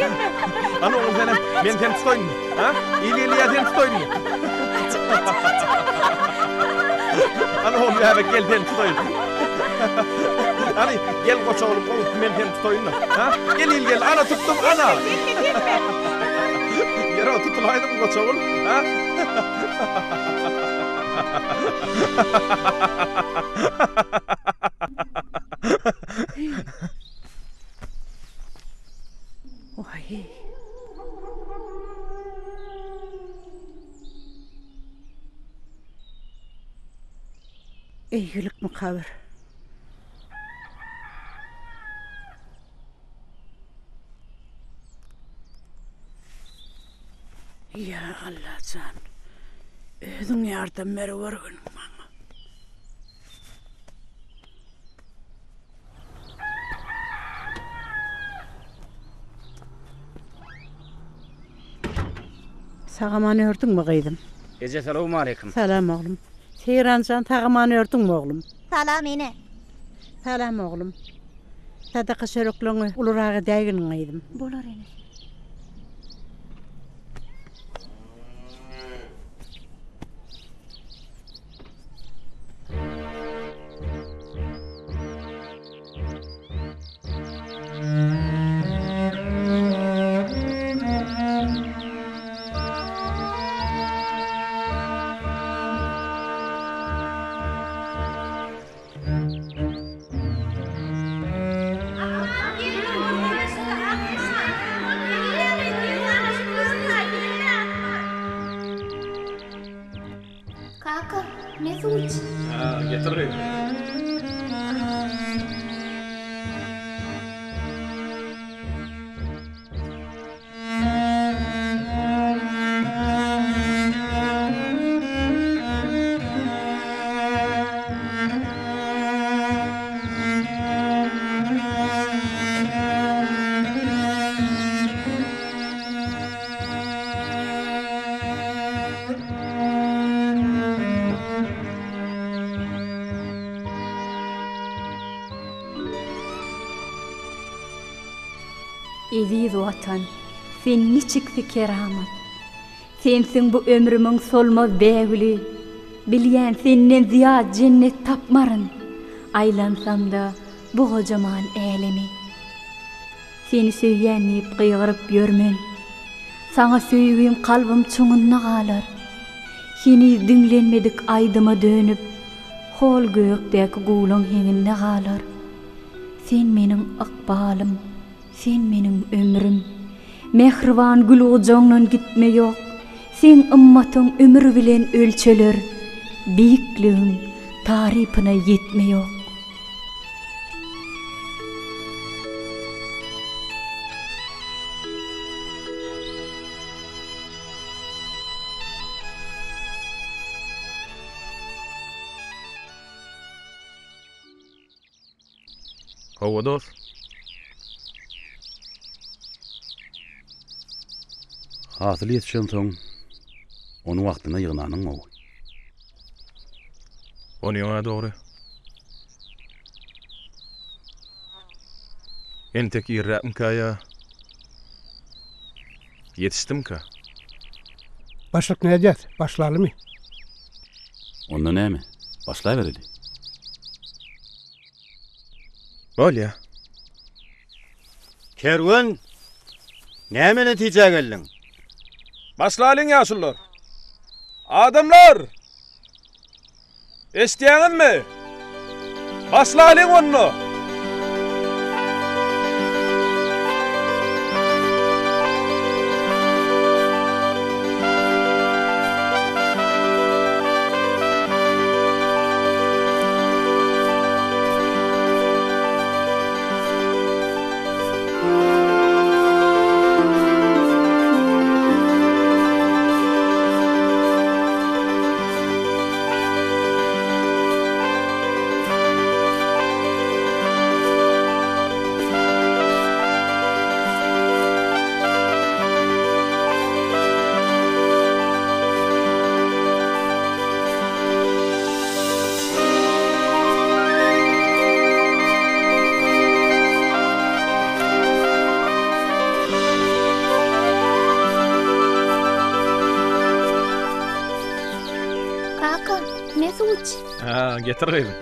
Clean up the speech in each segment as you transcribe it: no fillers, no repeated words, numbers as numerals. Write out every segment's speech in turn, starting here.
gelme. Hany ogul senem, men seni tutaýynmy? Ha? Il gelýär seni tutaýynmy? Hany ogul bäbek gel seni tutaýyn. Hany gel goç oglum gowusy men seni tutaýyn-da. Ha? Gel il gel, ana tutdum, ana. Gelme, gelme. Ýeri tutulaýdym goç ogul, ha? Waý. Eýgilikmi kabyr? Ýa Allajan, özüň ýardam berewürgin maňa. Sag-aman ördüňmi, gyzym? Eje salowmaleýkim. Salam oglum. Seýran jan sag-aman ördüňmi oglum? Salam ene. Salam oglum. Sadaka çörekleňi ulurak edäýgin gyzym. Bolar ene. Kaka, ne suw iç. Ha, getir gyzym. Eziz Watan, sen niçiksi keramat. Sensiň bu ömrümiň solmaz bägüli. Bilýän senden zyýat jennet tapmaryn, Aýlansam-da bu gojaman älemi. Seni söýýän diýip gygyryp ýörmen. Saňa söýgim kalbym çuňunda galar. Heniz diňlenmedik aýdyma dönüp, Hol gökdäki guwlaň heňinde galar. Sen meniň ykbalym, sen meniň ömrüm. Mähriban gül gujagyňdan gitme ýok. Seň ymmatyň ömür bilen ölçeler, Beýikligiň tarypyna ýetme ýok. Hawa dos. Hasyl ýetişensoň, ony wagtynda ýygnanyň gowy. Onyň-a dogry. Entek irräkmikä ýa ýetişdimkä? Başlyk nädýäs, başlalymy? Onda näme, başlabereli. Bolýa. Kerwen, näme netijä geldiň? Başlalyň ýaşulular. Adamlar! Eşidýäňizmi? Başlalyň onda! Hä, getir gyzym.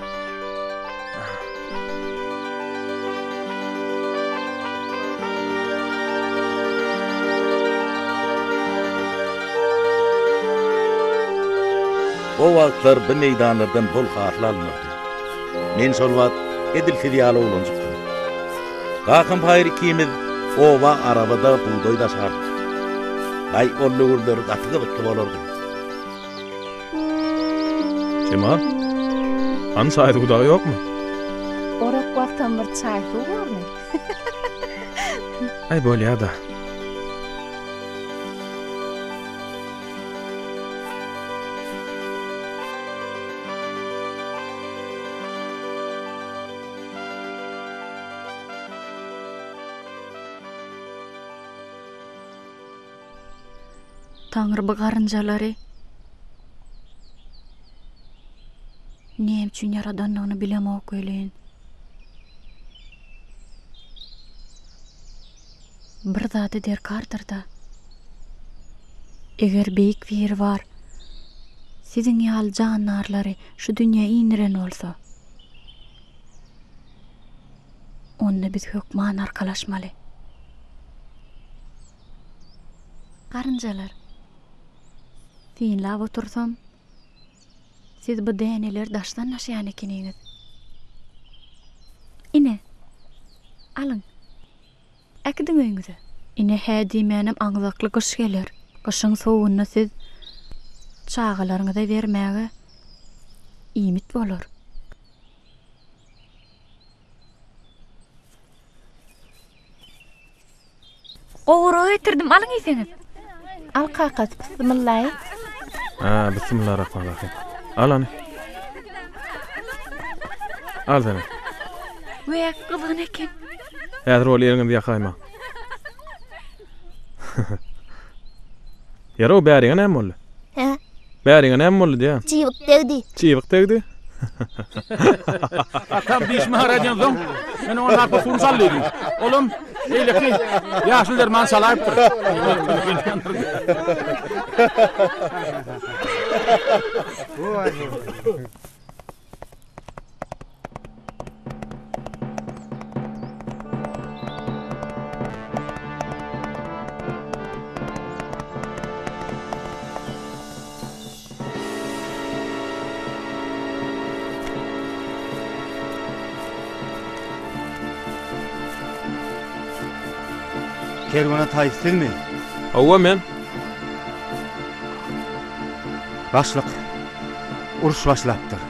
O wagtlar bu meýdanlardan bol hasyl alynardy. Men şol wagt edil siz ýaly oglanjykdym. Kakam Paýyr ikimiz oba arabada bugdaý daşardyk. Aý, ol döwürler gaty gyzykly bolardy. Jemal, hany çaý-suw dagy ýokmy? Orak wagtam bir çaý-suw bormy? Aý, bolýa-da. Taňry bu garynjalary näme üçin ýaradanyny bilemok welin, bir zady derkardyr-da. Eger Beýik Biribar siziň ýaly jandarlary şu dünýä indiren bolsa, Onda biz hökman arkalaşmaly. Garynjalar, synlap otursam, siz bu däneleri daşdan daşaýan ekeniňiz. Ine, alyň, äkidiň öýüňize. Ine, hä diýmänem aňzakly gyş geler. Gyşyň sowugynda siz çagalaryňyza bermäge iýmit bolar. Gowurga getirdim, alyň iýseňiz. Al kakasy, bysmyllaý. Hä, bismillarahmanrahim. Al hany. Al sene. Wä, gyzgyn eken. Häzir ol eliňizi ýakaýmaň. Ýeri-ow, bäriňe näme boldy? Hä? Bäriňe näme boldy diýýän? Çybyk degdi. Çybyk degdi? Atam dişimi haraýdansoň, men oňa narpyz suwuny sal diýdim. Olam beýleki ýaşyl dermany salaýypdyr. Kerwene taý sizmi? Hawa men. Başlyk, uruş başlapdyr.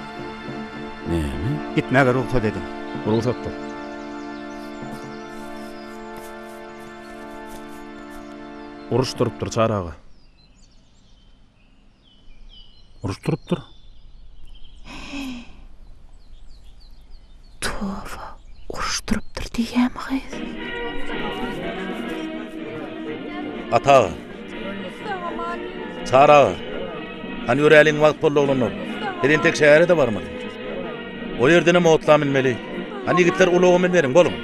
Näme? Gitmäge rugsat ediň. Rugsatdyr. Uruş turupdyr, Çary aga. Uruş turupdyr. Toba, uruş turupdyr diýýämi gyz? Ata aga. Çary aga. Hany ýöräliň wagt boldy oglanlar. Biz entek şähere-de barmaly. O ýerdenem otla münmeli. Hany ýigitler ulaga münberiň, boluň.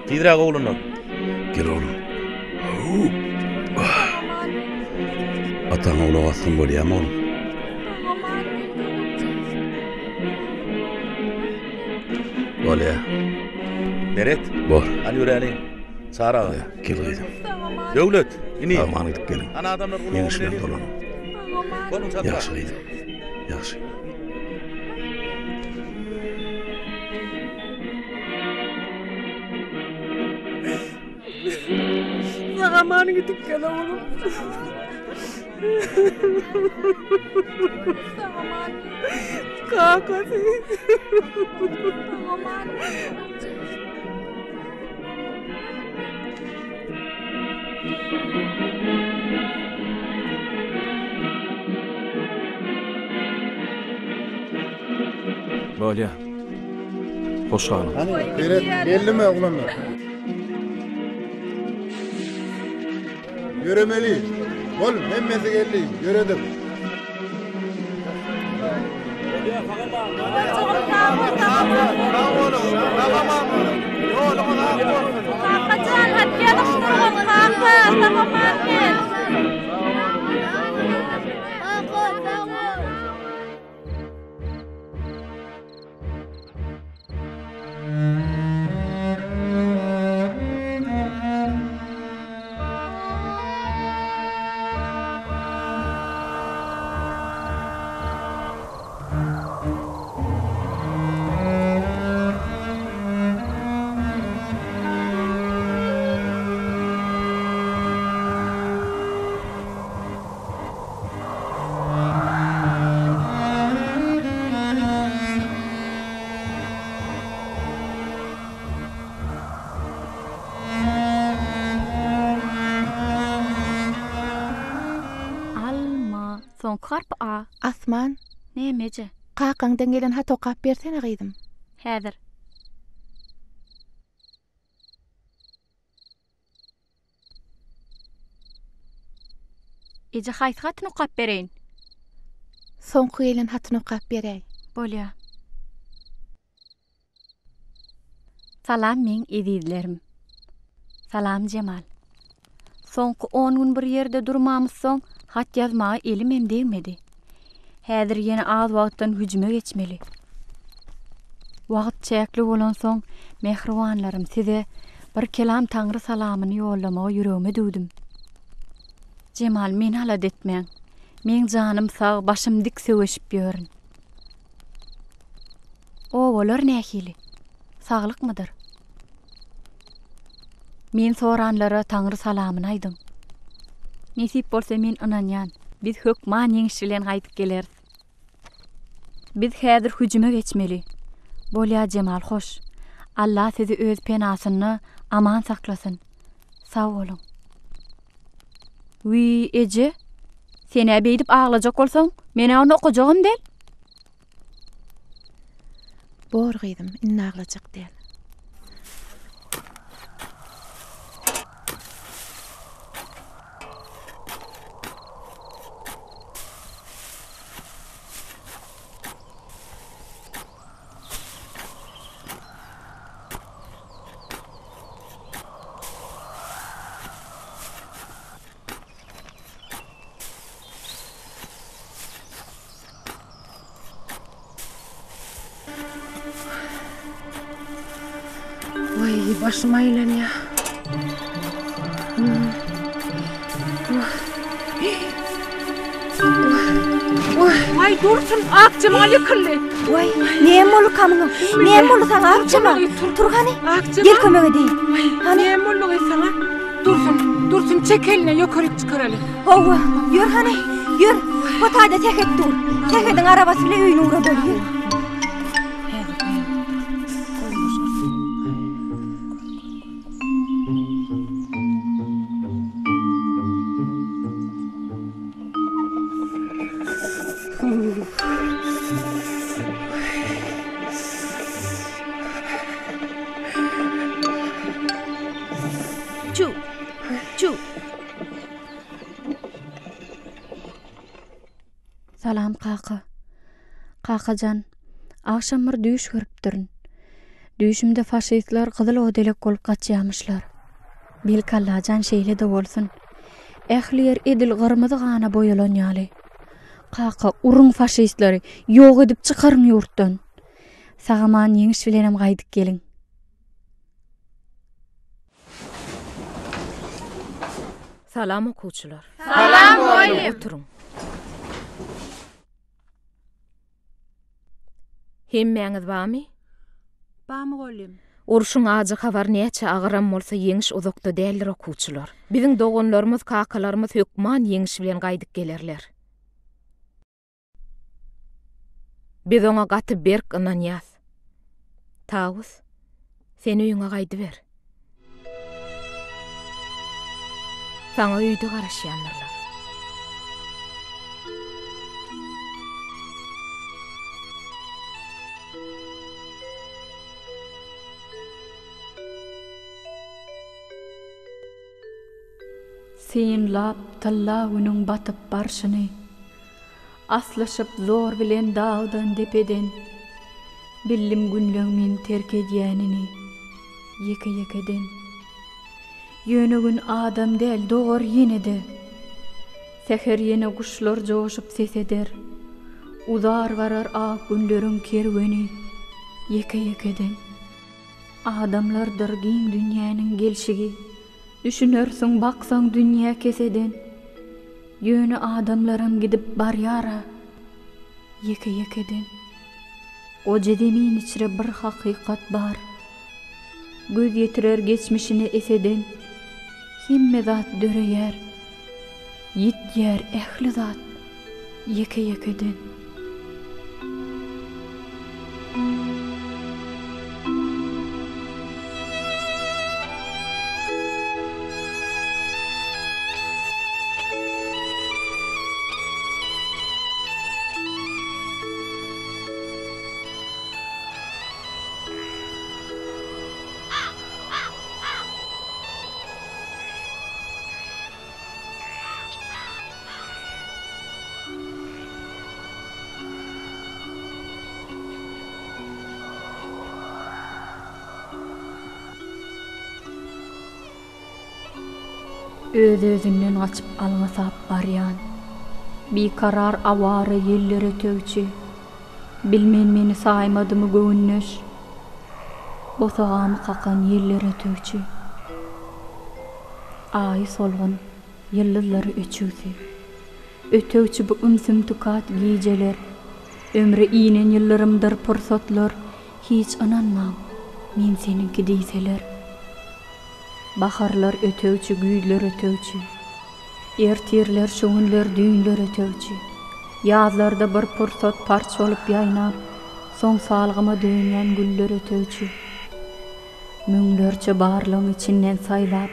Tizräk oglanlar. Gel oglum. Ataňa ulag asgyn bolýamy oglum? Bolýa. Meret. Bor. Hany ýöräliň. Çary aga. Gel gyzym. Döwlet, ini. Sag-aman gidip geliň. Hany adamlar ulaga Ýeňiş bilen müneliň. dolanyň. Boluň çatma. Ýagşy gyzym. Ýagşy. Sag-aman gidip gel oglum. Kakasy. Bolýa. Hoş galyň. Hany, seret, geldimi oglanlar? Ýöremeli. Bol, hemmesi geldi. Ýöredik. Kakajan, hat ýazyşdyrgyn, kaka, sag-aman gel. Kaka, sag bol. Soňky harpy A. Asman. Näme eje? Kakaňdan gelen haty okap bersene gyzym. Häzir. Eje haýsy hatyny okap bereýin? Soňky gelen hatyny okap beräý. Bolýa. Salam meň ezizlerim. Salam Jemal. Soňky on gün bir ýerde durmamyzsoň hat ýazmaga elimem degmedi. Häzir ýene az wagtdan hüjüme geçmeli. Wagt çäkli bolansoň mähribanlarym size bir kelam Taňry salamyny ýollamagy ýüregime düwdüm. Jemal meni alada etmäň. Meň janym sag, başym dik söweşip ýörün. Obalar nähili? Saglykmydyr? Men soranlara Taňry salamyny aýdyň. Nesip bolsa men ynanýan, biz hökman ýeňiş bilen gaýdyp geleris. Biz häzir hüjüme geçmeli. Bolýa Jemal hoş. Alla sizi öz penasynda aman saklasyn. Sag boluň. Wiý, eje, sen-ä beýdip aglajak bolsaň, men-ä ony okajagam däl. Bor gyzym, indi aglajak däl. Waý, başym aýlanýar. Waý, Dursun, Akjemal ýykyldy. Waý, näme boldy kamyňa? Näme boldy saňa, Akjemal? Tur hany. Gel kömek edeýin. Hany. Näme boldy gyz saňa? Dursun, Dursun, çek eline, ýokaryk çykaraly. Hawa, ýör hany, ýör. Bu taýda Sähet dur. Sähediň arabasy bilen öýüne ugradaly, ýör. Çuw! Çuw! Salam kaka. Kakajan, agşam bir düýş görüpdirin. Düýşümde faşistler gyzyl odelek bolup gaçýamyşlar. Belki Allajan şeýle-de bolsun. Ähli ýer edil gyrmyzy gana boýalan ýaly. Kaka, uruň faşistleri, ýok edip çykaryň ýurtdan. Sag-aman ýeňiş bilenem gaýdyp geliň. Salam okuwçylar. Salam mugallym. Oturyň. Hemmäňiz barmy? Bar mugallym. Urşuň ajy habary näçe agyram bolsa ýeňiş uzakda däldir okuwçylar. Biziň doganlarymyz, kakalarymyz hökman ýeňiş bilen gaýdyp gelerler. Biz oňa gaty berk ynanýas. Tawus, sen öýüňe gaýdyber. Saňa öýde garaşýandyrlar. Synlap tylla günüň batyp barşyny, Aslyşyp zor bilen dagdan depeden, Bildim günleň meni terk edýänini Ýeke-ýekeden. Ýöne gün adam däl dogar ýene-de, Säher ýene guşlar joşup ses eder, Uzar barar ak günleriň kerweni Ýeke-ýekeden. Adamlardyr giň dünýäniň gelşigi, Düşünersiň baksaň dünýä keseden. Ýöne adamlaram gidip barýar-a ýeke-ýekeden. Goja zemin içre bir hakykat bar, Göz ýetirer geçmişine eseden. Hemme zat döreýär, ýitýär ähli zat. Ýeke-ýekeden. Öz-özünden gaçyp alňasap barýan, Bikarar awara ýeller ötegçi. Bilmen meni saýmadymy göwündeş, Bosagamy kakan ýeller ötegçi. Aýy solgun, ýyldyzlary öçügsi. Ötegçi bu ümsüm tukat gijeler. Ömre inen ýyldyrymdyr pursatlar, Hiç ynanmaň, men seniňki diýseler. Baharlar ötegçi, güýzler ötegçi. Ertirler, şu günler, düýnler ötegçi. Ýazlarda bir pursat parç bolup ýaýnap, soň salgyma dönýän güller ötegçi. Müňlerçe barlygyň içinden saýlap,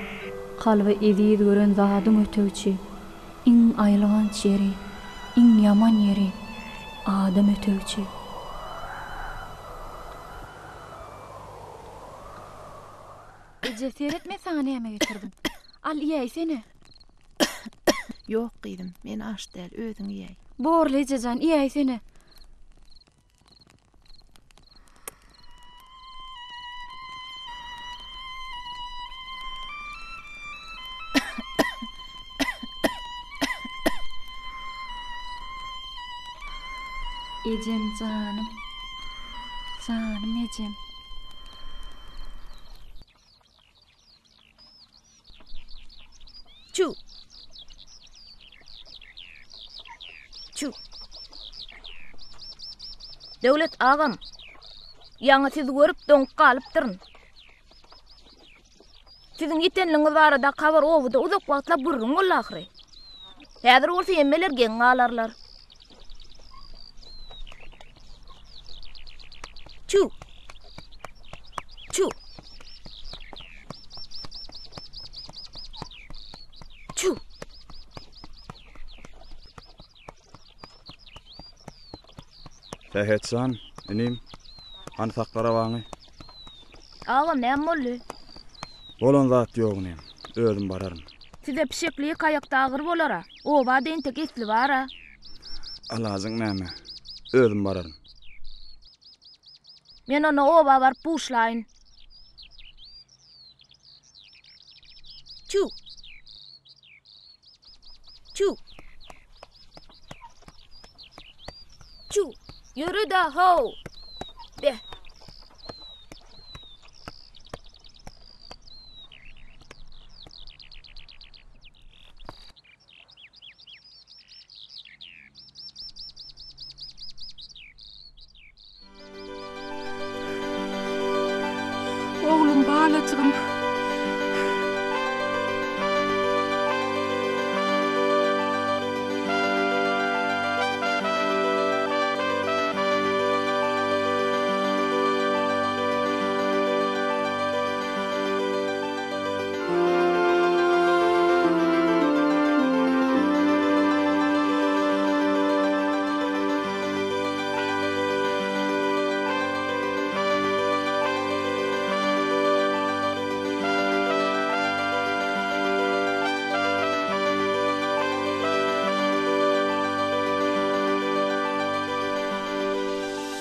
kalby eziz gören zadyň ötegçi. Iň aýylganç ýeri, iň ýaman ýeri, adam ötegçi. Eje, seret men saňa näme getirdim. Al, iýäýsene. Ýok, gyzym, men aç däl, özüň iýäý. Borly, eje jan, iýäýsene. Ejem janym. Janym ejem. Çüw. Çüw. Döwlet agam, ýaňy sizi görüp doňup galypdyryn. Siziň ýitenligiňiz barada habar obada uzak wagtlap gürrüň boldy ahyry. Häzir bolsa hemmeler geň galarlar. Çüw. Çüw. Çüw. Sähet jan, inim, hany sakla arabaňy. Agam, näme boldy? Bolan zat ýok, inim. Özüm bararyn. Size pişekli ýeke aýakda agyr bolar-a. Oba-da entek esli bar-a. Alajyň näme? Özüm bararyn. Men onda oba baryp buşlaýyn. Çüw! Çüw! Çüw! Ýöre-dä, how! Beh! Oglum balajygym.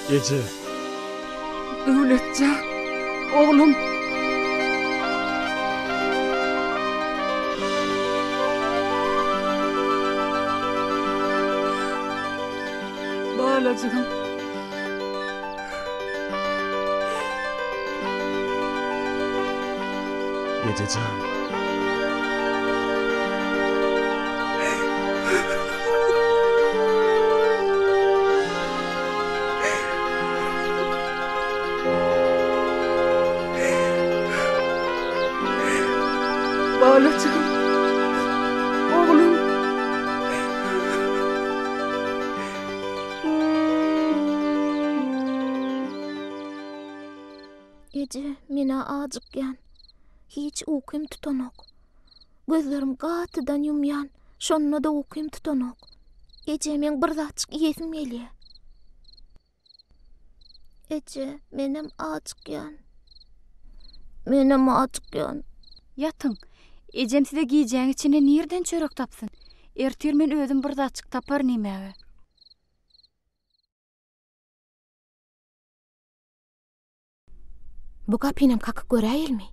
Eje. Döwletjan, oglum. Balajygym. Eje jan. Balajygym. Oglum. Eje, men-ä ajykýan. Hiç ukym tutanok. Gözlerim gatydan ýumýan, şonda-da ukym tutanok. Eje, meň bir zatjyk iýesim gelýär. Eje, menem ajykýan. Menem ajykýan. Ýatyň. Ejem size gijäň içinde nirden çörek tapsyn? Ertir men özüm bir zatjyk taparyn iýmäge. Bu gapynam kakyp göräýelmi?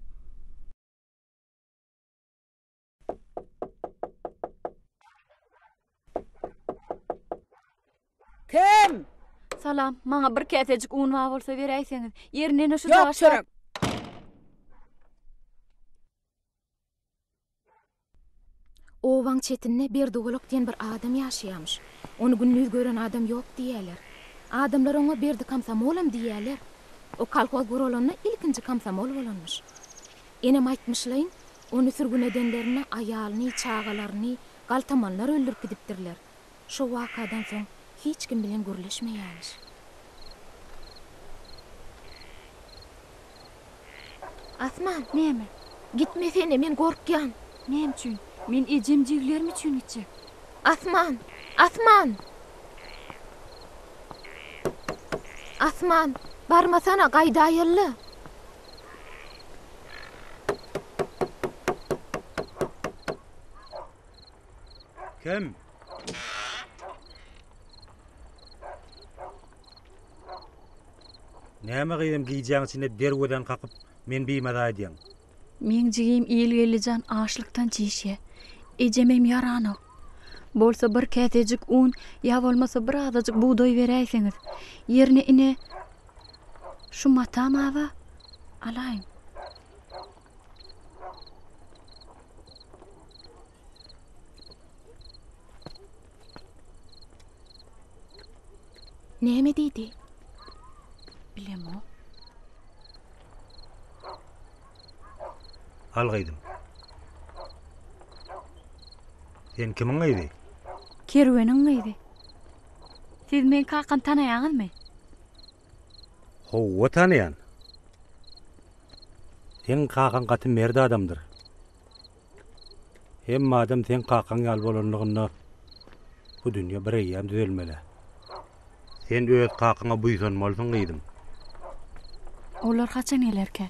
Kim? Salam, maňa bir käsejik un bar bolsa beräýseňiz. Ýerine ene şu Ýok çörek. Obaň çetinde Berdugolak diýen bir adam ýaşaýamyş. Ony gündiz gören adam ýok diýýäler. Adamlar oňa Berdi komsomolam diýýäler. O kolhoz guralanda ilkinji komsomol bolanmyş. Enem aýtmyşlaýyn, ony sürgün edenlerinde aýalyny, çagalaryny galtamanlar öldürip gidipdirler. Şo wakadan soň hiç kim bilen gürleşmeýämiş. Asman! Näme? Gitmesene, men gorkýan. Näme üçin? Men ejem jigilerim üçin gitjek. Asman! Asman! Asman, barmasana, gaýdaýaly. Kim? Näme gyzym gijäň içinde derwezäni kakyp meni bimaza edýäň? Meň jigim Ilgeldi jan açlykdan çişýä. Ejemem ýaranok. Bolsa bir käsejik un ýa bolmasa bir azajyk bugdaý beräýseňiz. Ýerine ine şu matam aba alaýyň. Näme diýdi? Bilemok. Al gyzym. Sen kimiň gyzy? Kerweniň gyzy. Siz meň kakamy tanaýaňyzmy? Howwa tanaýan. Seň kakaň gaty mert adamdyr. Hemme adam seň kakaň ýaly bolanlygynda bu dünýe bir eýýäm düzelmeli. Sen öz kakaňa buýsanmalysyň gyzym. Olar haçan gelerkä?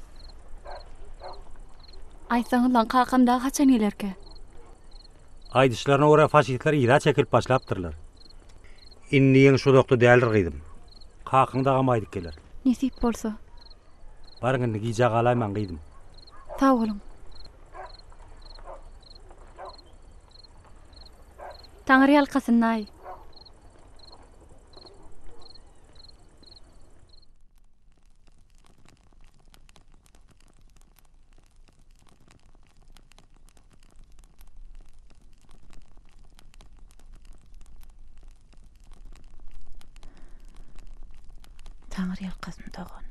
Aýtsaňyzlaň kakam dagy haçan gelerkä? Aýdyşlaryna görä faşistler yza çekilip başlapdyrlar. Indi ýeňiş uzakda däldir gyzym. Kakaň dagam aýdyp geler. Nesip bolsa. Baryň indi gijä galaýmaň gyzym. Sag boluň. Taňry ýalkasyndaý. Taňry ýalkasyn dogan.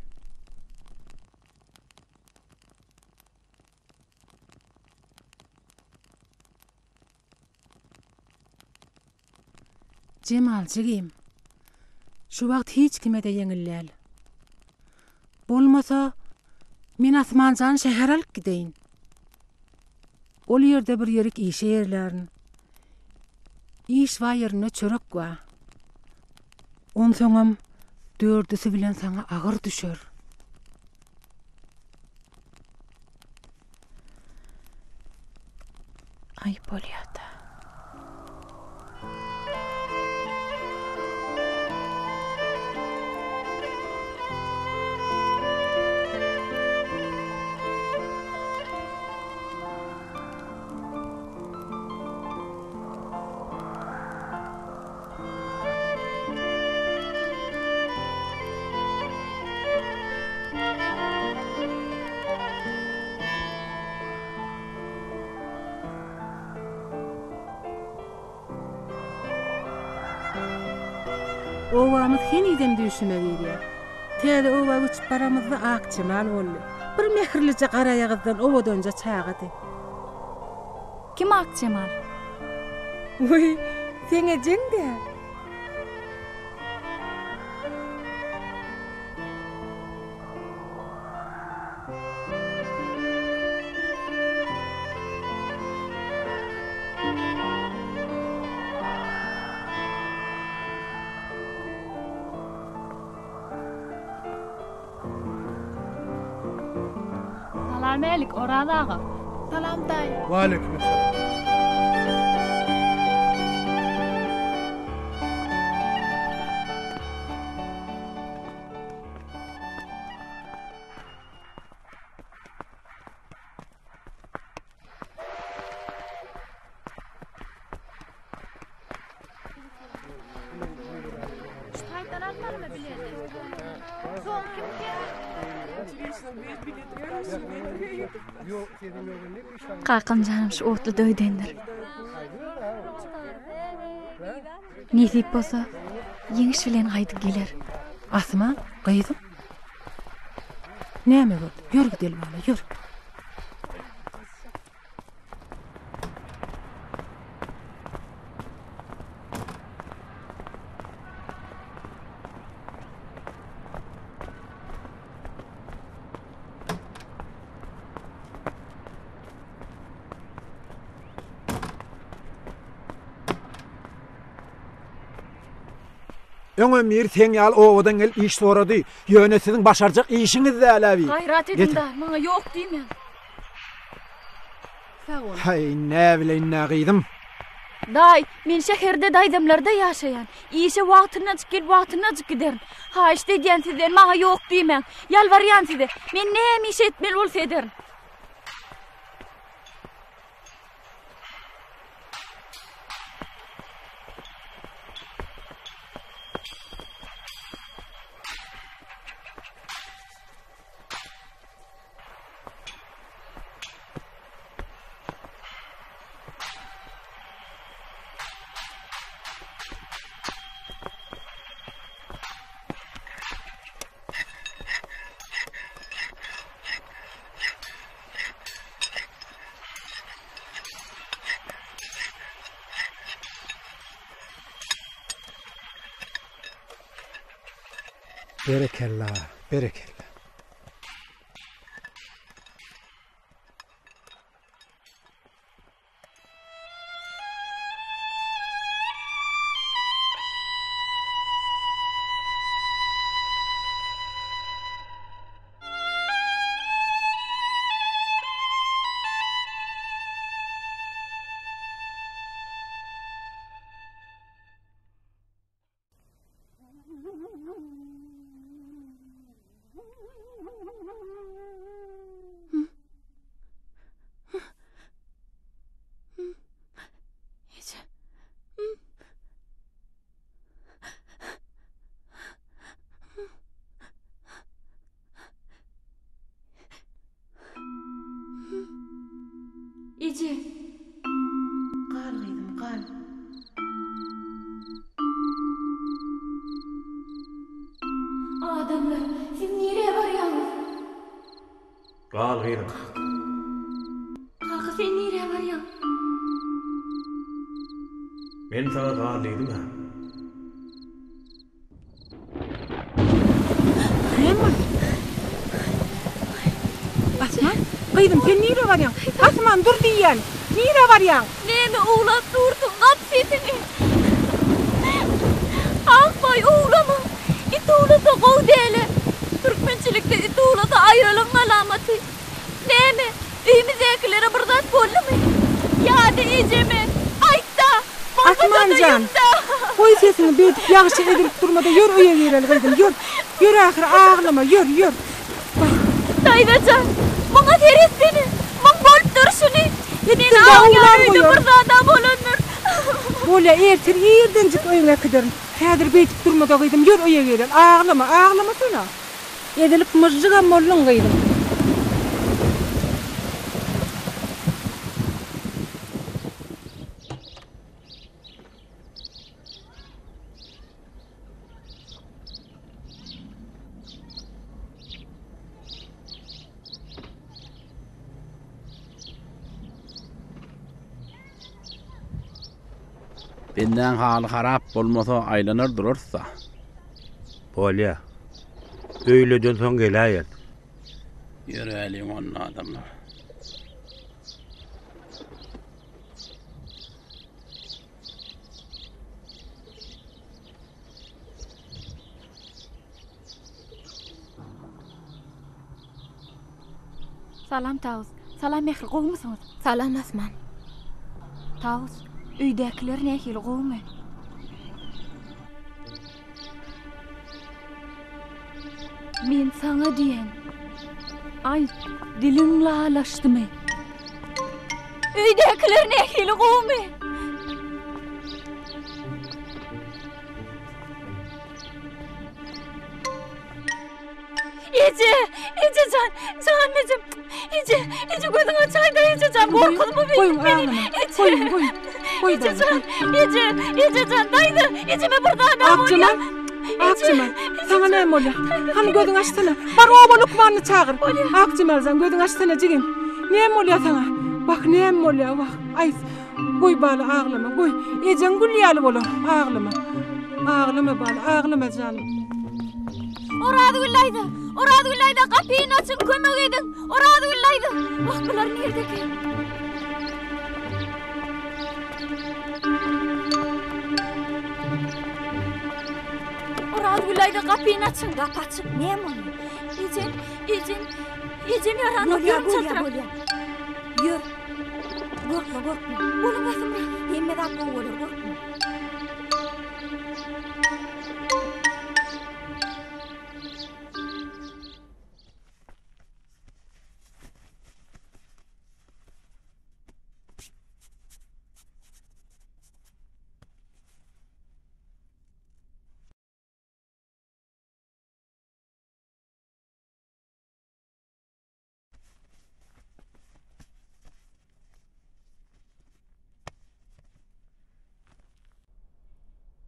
Jemal jigim, şu wagt hiç kime-de ýeňil däl. Bolmasa, men Asmanjany şähere alyp gideýin. Ol ýerde bir ýerik işe ýerlärin. Iş bar ýerinde çörek bar. Onsoňam dördüsi bilen saňa agyr düşer. Aý bolýada. Obamyz henizem düýşüme girýär. Täze oba göçüp baramyzda Akjemal boldy. Bir mähirlije garaýagyzdan owadanja çagady. Kim Akjemal? Wiý, seň ejeň-dä. Salam älik, Oraz aga. Salam daýy. Waleýkim essalam. Kakam janam şu otluda öýdendir. Nesip bolsa, ýeňiş bilen gaýdyp geler. Asman, gyzym. Näme boldy? Ýör gideli bala, ýör. Öňem biri seň ýaly obadan gelip iş sorady. Ýöne siziň başarjak işiňiz däl-ä bi. Gaýrat ediň-dä, maňa ýok diýmäň. Sag bol. Haý, näbileýin-dä gyzym. Daý, men şäherde daýzamlarda ýaşaýan. Işe wagtynajyk gelip, wagtynajyk giderin. Haýyşt edýän sizden, maňa ýok diýmäň. Ýalbarýan size. Men näme iş etmeli bolsa ederin. Berekella, berekella. Eje. Eje. Gal gyzym, gal. Adamlar, siz nirä barýaňyz? Gal gyzym. Kaka, sen nirä barýaň? Men saňa gal diýdim-ä. Näme boldy? Asman, gyzym sen nirä barýaň? Asman dur diýýän! Nirä barýaň? Näme uwlap dursuň, gap sesiňi! Akbaý uwlama! It uwlasa gowy däl-ä. Türkmençilikde it uwlasa aýralygyň alamaty. Näme, öýümizdäkilere bir zat boldumy? Ýa-da ejeme? Aýt-da! Bolmasa-da Asman jan, ýykda! goý sesiňi beýdip ýagşy ezilip durma-da ýör öýe gireli gyzym, ýör. Ýör ahyry aglama, ýör, ýör. Wah. Daýza jan, muňa seretsene, muň bolup durşuny. Men Etsin-dä, aglaýan owlar öýde goýar. bir zad-a bolandyr. Bolýa, ertir irdenjik öýüňe äkiderin. Häzir beýdip durma-da gyzym, ýör öýe gireli. Aglama, aglamasana. Ezilip myžžygam bolduň gyzym. Bendäň haly harap bolmasa aýlanar durarys-da. Bolýa. Öýleden soň geläýeris. Ýöräliň onda adamlar. Salam Tawus. Salam Mähri, gowumysyňyz? Salam Asman. Tawus, öýdäkiler nähili, gowumy? Men saňa diýen. Aýt, diliň lalaşdymy? Öýdäkiler nähili gowumy? Eje, eje jan! Gorkuzma Goýuň, beýdip meni. aglama. Eje. Goýuň, goýuň. Goý Eje bala, jan, goý. eje, eje jan, daýza, ejeme bir zad-a bolýar. Akjemal, Akjemal, saňa näme bolýar? Hany gözüňi açsana. Bar oba lukmanyny çagyr. Akjemal jan, gözüňi açsana jigim. Näme bolýar saňa? Wah, näme bolýar, wah. Aý, goý bala, aglama, goý. Ejeň gül ýaly bolar. Aglama. Aglama bala, aglama janym. Orazgül daýza, Orazgül daýza, gapyny açyň, kömek ediň. Orazgül daýza. Wah, bular nirdeki? Orazgül daýza, gapyny açyň. Gapy açyk, näme boldy? Ejem, ejem, ejem ýaranok, Bolýar, ýörüň bolýar, çaltrak. bolýar. Ýör. Gorkma, gorkma. Boluň basymrak. Hemme zat gowy bolar, gorkma.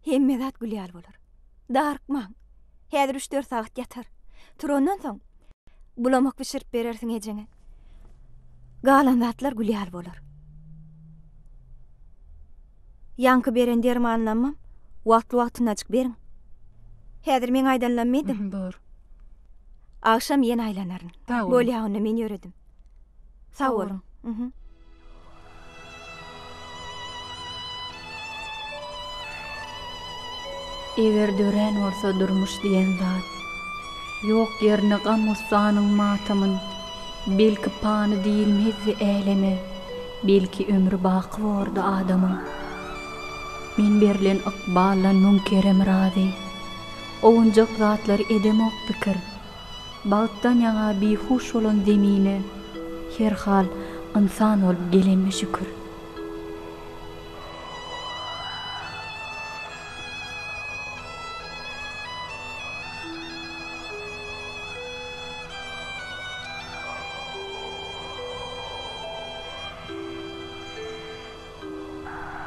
Hemme zat gül ýaly bolar. Darykmaň. Häzir üç-dört sagat ýatar. Turandan soň bulamak bişirip berersiň ejeňe. Galan zatlar gül ýaly bolar. Ýaňky beren dermanlammam wagtly-wagtyndajyk beriň. Häzir meň aýdanlammy ediň. Bor. Agşam ýene aýlanaryn. Sag boluň. Bolýa onda men ýöredim. Sag boluň. Mhm. Eger dörän bolsa durmuş diýen zat, Ýok ýerine gam-gussanyň matamyn, Belki pany diýilmezdi äleme, Belki ömri baky bordy adamyň. Men berlen ykbaldan müň kerem razy, Owunjak zatlary edemok pikir. Bagtdan ýaňa bihuş bolan zemine, Herhal, ynsan bolup gelenme şükür.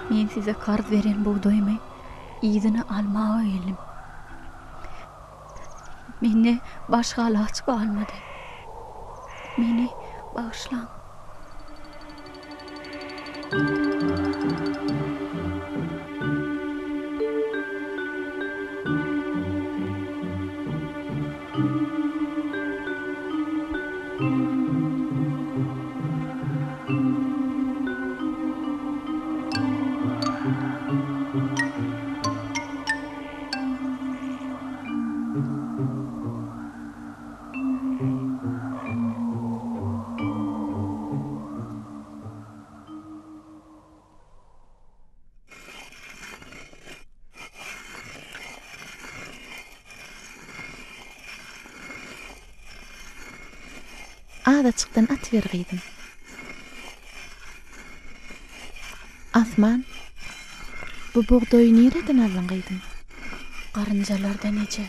Men size karz beren bugdaýymy yzyna almaga geldim. Mende başga alaç galmady. Meni bagyşlaň. Azajykdan atyber gyzym. Asman, bu bugdaýy nireden aldyň gyzym? Garynjalardan eje.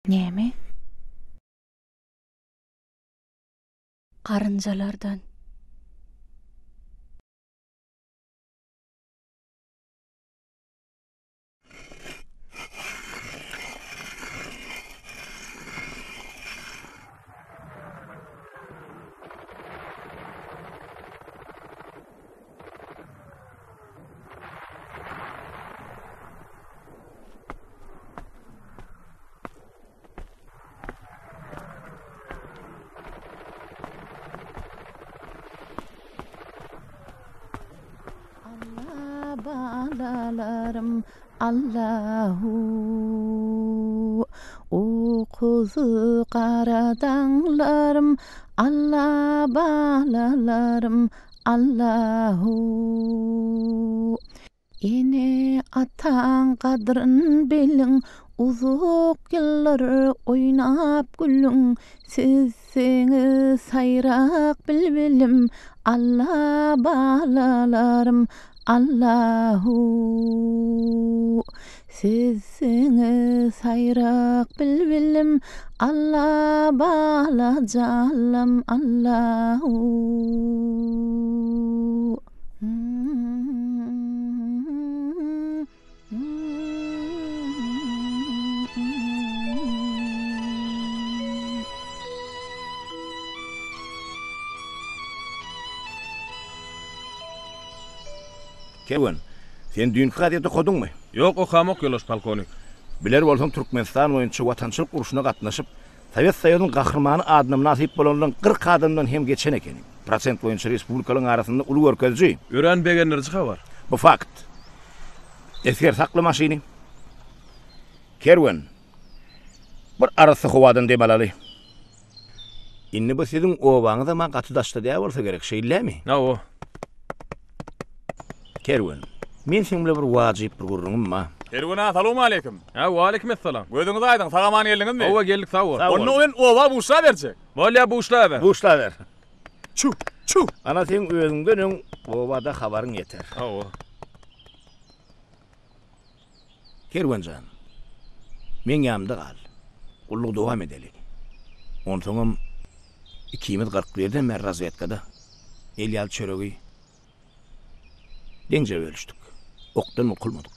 Näme? Garynjalardan. Alla balalarym Allahu Ukuzy gara daňlarym Alla balalarym Allahu Ene-ataň gadryn biliň, Uzak ýyllar oýnap gülüň, Sizsiňiz saýrak bilbilim, Alla balalarym, Allahu! Sizsiňiz saýrak bilbilim Alla bala janlam Alla uu. Kerwen, sen düýnki gazeti okadyňmy? Ýok, okamok, ýoldaş polkownik. Biler bolsaň, Türkmenistan boýunça Watançylyk urşuna gatnaşyp, Sowet Soýuzynyň Gahrymany adyna mynasyp bolanlaryň 40 adamdan hem geçen ekeni. Prosent boýunça respublikalaryň arasynda uly görkeziji. Örän begendiriji habar. Bu fakt. Esger sakla maşyny. Kerwen, bir arassa howadan dem alaly. Indi bu siziň obaňyzam-a gaty daşda däl bolsa gerek, şeýlemi? Hawa. Kerwen, men seň bilen bir wajyp bir gürrüňim bar. Kerwen aga, salowmaleýkim. Hä, waleýkim essalam. Gözüňiz aýdyň, sag-aman geldiňizmi? Hawa, geldik, sag bol. Onda men oba buşlaberjek. Bolýa, buşlaber. Buşlaber. Çü, çü. Ana seň özüňden öň obada habaryň ýeter. Hawa. Kerwen jan, meň ýanymda gal. Gullugy dowam edeli. Onsoňam ikimiz 41-den bäri razwedkada. El ýaly çöregi deňje bölüşdik. Okdan bukulmadyk.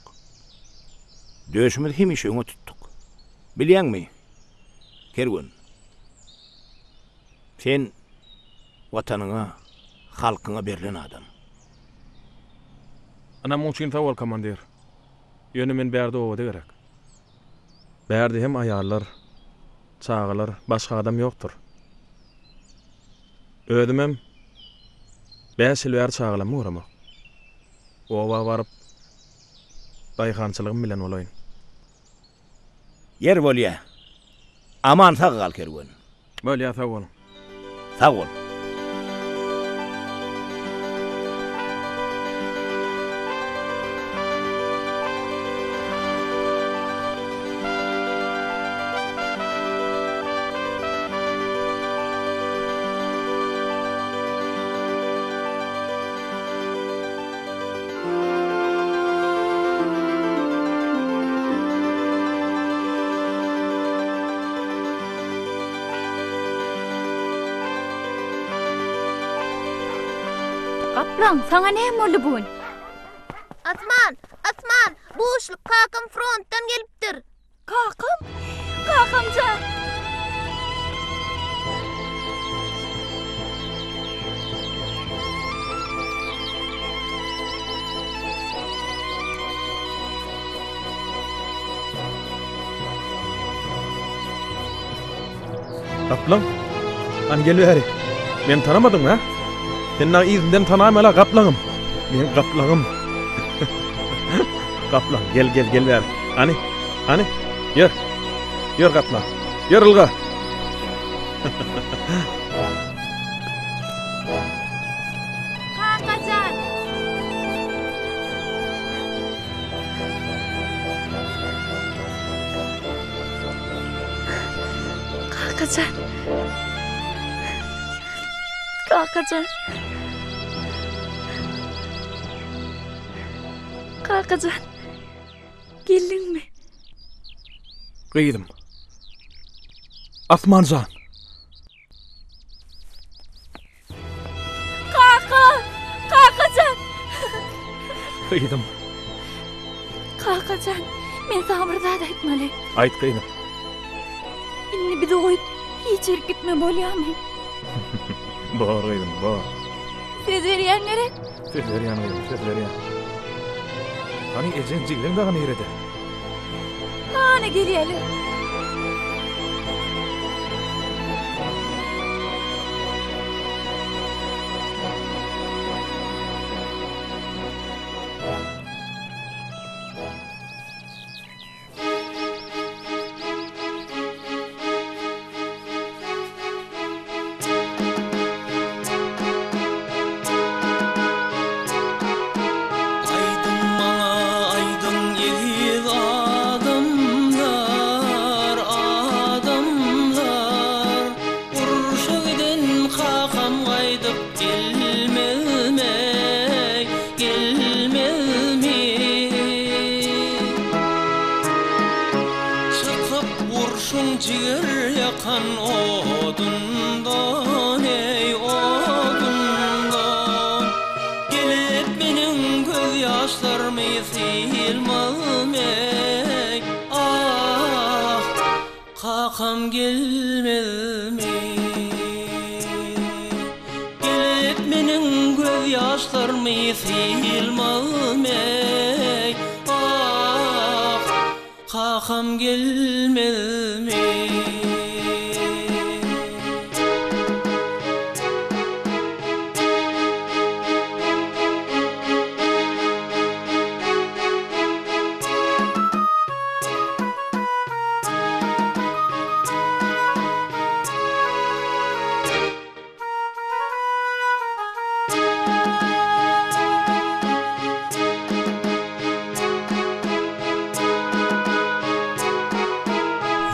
Döşümizi hemişe öňe tutduk. Bilýäňmi, Kerwen, sen Watanyňa, halkyňa berlen adam. Ynamyň üçin sag bol, komandir. Ýöne men bärde obada gerek. Bärde hem aýallar, çagalar, başga adam ýokdur. Özümem bäş ýyl bäri çagalammy göremok. Oba baryp, daýhançylygym bilen bolaýyn. Ýer bolýa. Aman sag gal Kerwen. Bolýa sag boluň. Sag bol. Gaplaň, saňa näme boldy bu gün? Asman, Asman, buşluk kakam frontdan gelipdir. Kakam? Kakam jan! Gaplaň, hany gel bäri. Meni tanamadyňmy, hä? Sen dagy yzyndan tanaýmaly-a gaplaňym. Meň gaplaňym. Gaplaň, gel, gel, gel bäri. Hany, hany, ýör. Ýör gaplaň. Ýör ylga. Kakajan! Kakajan. Kakajan. Kakajan. Geldiňmi? Gyzym. Asmanjan. Kaka! Kakajan! Gyzym. Kakajan, men saňa bir zat aýtmaly. Aýt gyzym. Indi bizi goýup hiç ýerik gitme bolýamy? Bor gyzym, bor. Söz berýäň gerek? Söz berýän gyzym, söz berýän. Hany ejeň jigleň dagy nirede? Hany gelýäler. Aýdyň maňa aýdyň eziz adamlar. Urşuň jiger ýakan odundan, eý, odundan. Gelip meniň gözýaşlarymy sylmazmy, eý, ah, kakam gelmezmi? Gelip meniň gözýaşlarymy sylmazmy, eý, ah, kakam gelmezmi?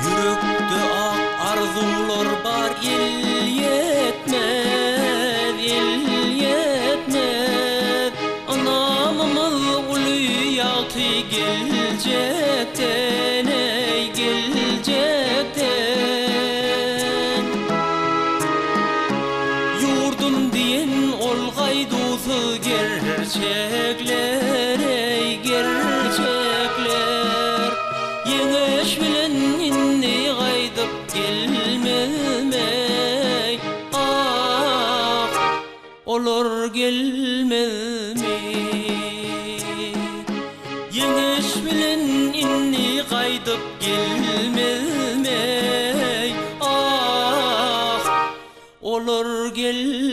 Ýürekde ak arzuwlar bar el ýetmez, el ýetmez. Ynamymyz uly ýagty geljekden, eý, geljekden. Ýurdum diýen ol gaýduwsyz gerçekler, eý, gerçekler. Ýeňiş bilen indi gaýdyp gelmezmi, eý, ah, olar gelmezmi? Ýeňiş bilen indi gaýdyp gelmezmi, eý, ah, olar gelmezmi?